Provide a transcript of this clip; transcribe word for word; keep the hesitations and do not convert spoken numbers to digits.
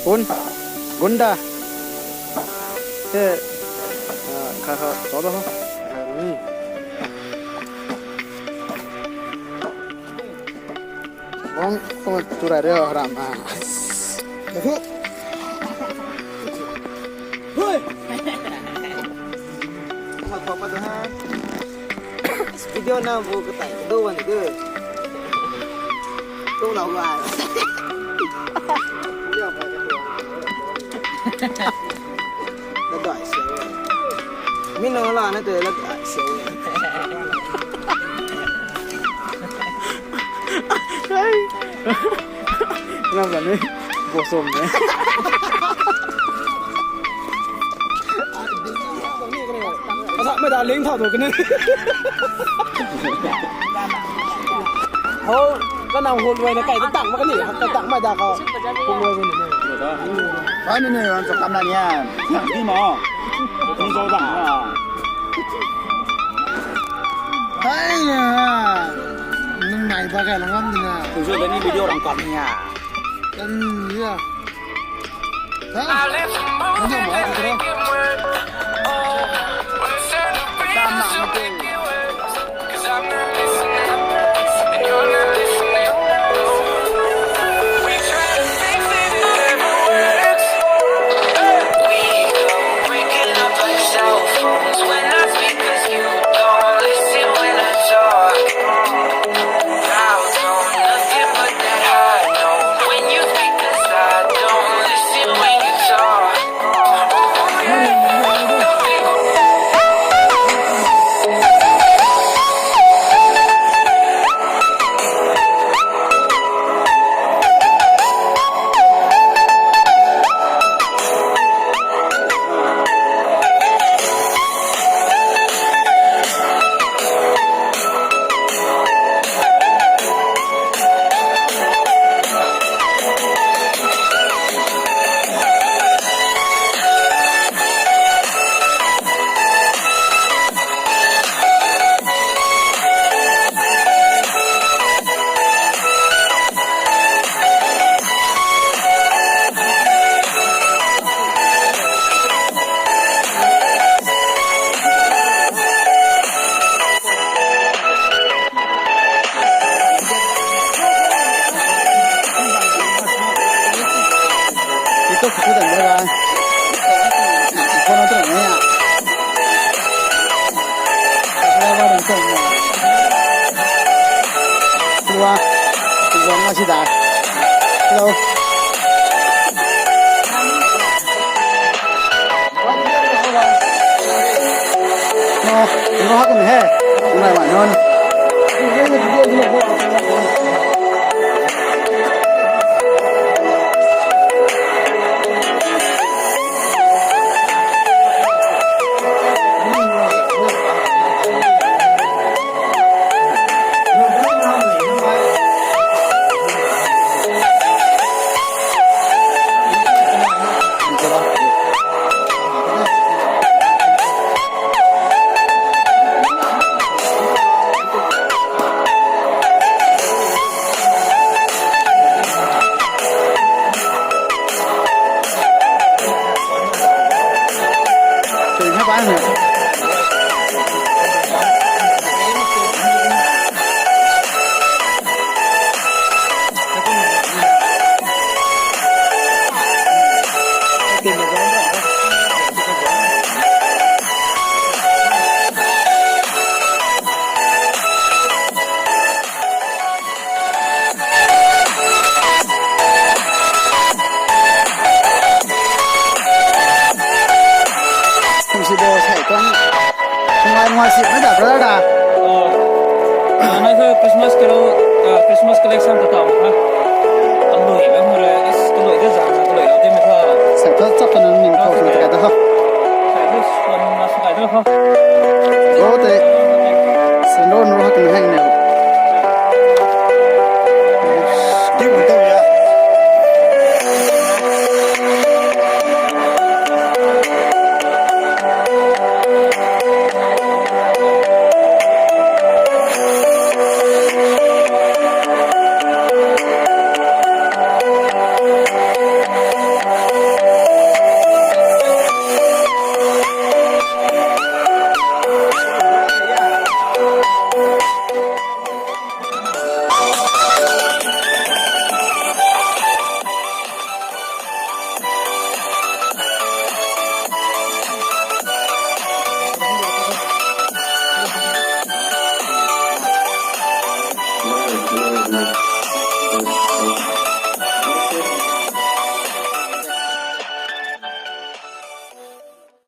Gun, gunda. Te, ah, kha kha, to to. Hmm. Bong, bong, tu rai re, haram, ah. Hui. Video na bu katai do wan de. Tu lau ga. Ladai siau e. Mi nunc la na tu ladai siau e. Hey. Lam kan ni. Bo som ni. Asa mai da ling thau tu kani. Ho, ka nang hul wai na kai ta tang ma kani, ka tang mai da ka. Hul wai wai ni. Ai ni ni, wan sa kam na ni a. Ni mo. Ni zo da. Ai ya. Nang nai ba kai lang ngam ni na. Tu zo da ni video rang kam ni a. Kan ni a. Ito kutu dan de ba. Kono tu na ya. Subscriber dan tu na. Tua. Tua masih dah. Hello. No, no hak ni he. Nai wan non. Kum si bo sai tuang. Kum ai nua si mai da brother da. Nai thu Christmas carol, ah, Christmas collection ta tau ha. Kalui na hmure, as kalui de zang, kalui na de mi tha. Sai thu chap ta nang min khou sung ta kai da ho. Sai thu swan na sung kai da ho. Go te. Sendo nro ha kin hang ne.